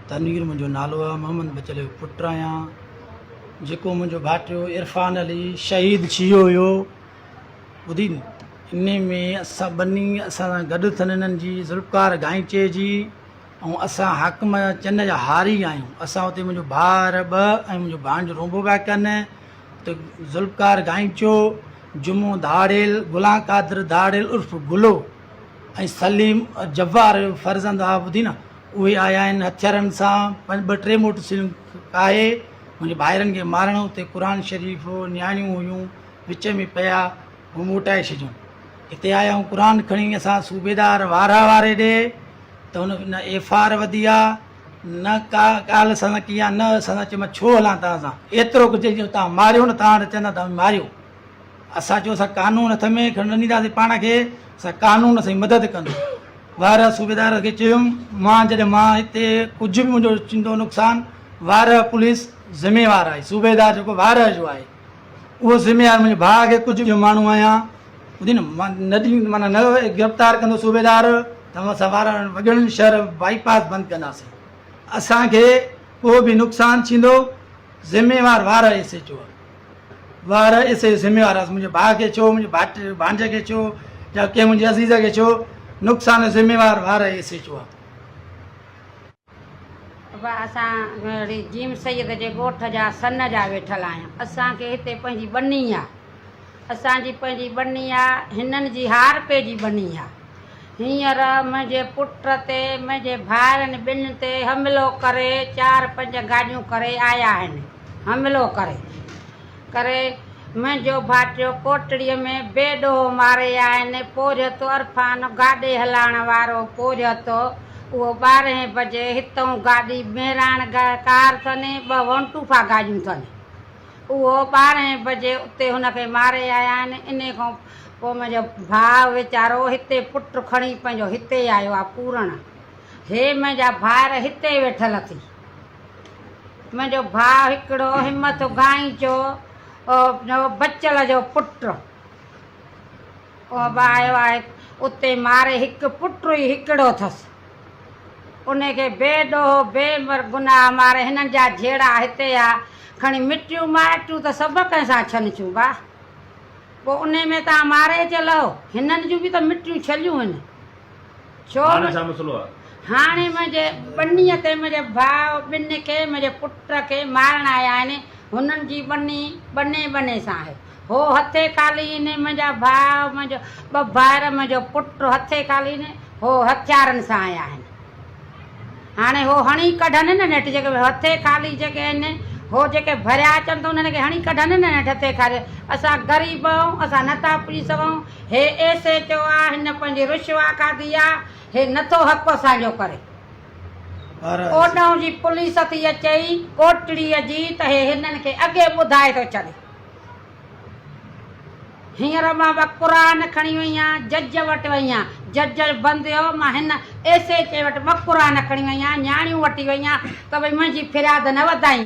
تنوير منهنجو نالو آهي، محمد بچل جو پٽ آهيان. جيڪو منهنجو ڀائٽيو عرفان علي شهيد ٿي ويو هيو، ٻڌي انهي ۾ اسان ٻني اسان سان گڏ اٿن انهن جي ذوالفقار گائنچي جي ۽ اسان حاڪم چن جا هاري آهيون. اسان اتي منهنجو ڀائر ٻه ۽ منهنجو ڀاڻيجو رونبو پيا ڪن ته ذوالفقار گائنچو، جمعو ڌاڙيل، غلام قادر ڌاڙيل عرف گلو ۽ سليم جبار جو فرزند آ، ٻڌي نه اهي آيا آهن هٿيارن سان ٻه ٽي موٽر سائيڪلون ڪاهي منهنجي ڀائرن کي مارڻ. اتي قرآن شريف نياڻيون هيون وچ ۾ پيا هو موٽائي ڇڏيون. هتي آيا آهيون قرآن کڻي اسان صوبيدار وارهه واري ڏي ته هن نه ايف آر وڌي آ نه ڪا ڳالهه اسان سان ڪئي آ نه اسان سان چيو مان ڇو هلان توهان سان ايترو ڪجهه چئي توهان ماريو نه توهان وٽ چوندا توهان ماريو. اسان چيو اسان قانون هٿ ۾ کڻڻ نه ڏينداسين پاڻ کي، اسان قانون اسان جي مدد ڪندو. وارهه صوبيدار کي چيم مان جڏهن مان هتي ڪجهه به منهنجو ٿيندو نقصان وارهه پوليس ذميوار آهي، صوبيدار جيڪو وارهه جو آهي اهو ذميوار منهنجي ڀاء کي ڪجهه جو ماڻهو آهيان ٻڌي نه مان نه ڏي معنيٰ نه گرفتار ڪندو صوبيدار ته اسان وارهه وڳڻ شهر بائي پاس بند ڪنداسين، اسان کي ڪو به نقصان ٿيندو ذميوار وارهه ايس ايچ او آهي. وار اس جو ذميوار آهيس منهنجي ڀاء کي ڇو منهنجي ڀائٽ ڀانجي کي ڇو يا ڪنهن منهنجي عزيز کي ڇو نقصان جو ذميوار وار ايس ايچ او آهي. ابا اسان اهڙي جيم سيد جي ڳوٺ جا سن جا ويٺل آهيون اسان کي هتي پنهنجي ٻني آ اسان جي پنهنجي ٻني آ هنن جي هارپي جي ٻني آ هينئر منهنجي پٽ تي منهنجي ڀائرن ٻن تي حملو ڪري چار پنج گاڏيون ڪري آيا آهن حملو ڪري ڪري منهنجو ڀائٽيو ڪوٽڙيء ۾ بي ڏوهه ماري آهن. پورهيت عرفان گاڏي هلائڻ وارو پورهيت اهو ٻارهين بجي هتئون گاڏي مهراڻ ڪار اٿن ٻه ونٽوفا گاڏيون اٿن اهو ٻارهين بجي اتي هن کي ماري آيا آهن. انهي کان پوء منهنجو ڀاء ويچارو هتي پٽ کڻي پنهنجو هتي آيو آ پورڻ. هي منهنجا ڀائر هتي ويٺل اٿي. منهنجو ڀاء هڪڙو همٿ گائينچو بچل جو پٽ اهو به آيو آهي. اتي ماري هڪ پٽ ئي هڪڙو اٿس. ان کي بي ڏوهه بي گناهه ماري هنن جا جهيڙا هتي ها کڻي مٽيون مائٽيون ته سڀ ڪنهن سان ڇن ٿيون ڀاء. پوء انهي ۾ تان ماري اچي لهو. هنن جون به ته مٽيون ڇليون هن. ڇو هاڻي ڇا مسئلو آ؟ هاڻي منهنجي ٻنيء تي منهنجي ڀاء ٻن کي منهنجي پٽ کي مارڻ آيا آهن. هنن جي ٻني ٻني ٻني سان آهي. هو هٿي خالي آهن. منهنجا ڀاء منهنجو ٻه ڀائر منهنجو پٽ هٿي خالي آهن. هو هٿيارن سان آيا آهن. هاڻي هو هڻي ڪڍن نه نيٺ جيڪي هٿي خالي جيڪي آهن هو جيڪي ڀريا اچن ته انهن کي هڻي ڪڍن نه نيٺ هٿي خالي. اسان غريب آهيون اسان نه ٿا پڄي سگهون. هي ايس ايچ او آ هن پنهنجي رشوا کاڌي آ هي نٿو حق اسان جو ڪري. اوڏانهن جي پوليس ٿي اچئي ڪوٽڙيء جي ته هي هنن کي اڳي ٻڌائي ٿو ڇڏي. هينئر مان به قرآن کڻي وئي آهيان جج وٽ وئي آهيان جج بند هيو مان هن ايس ايچ اي وٽ ٻه قرآن کڻي وئي آهيان نياڻيون وٺي وئي آهيان ته ڀئي منهنجي فرياد نه وڌائين.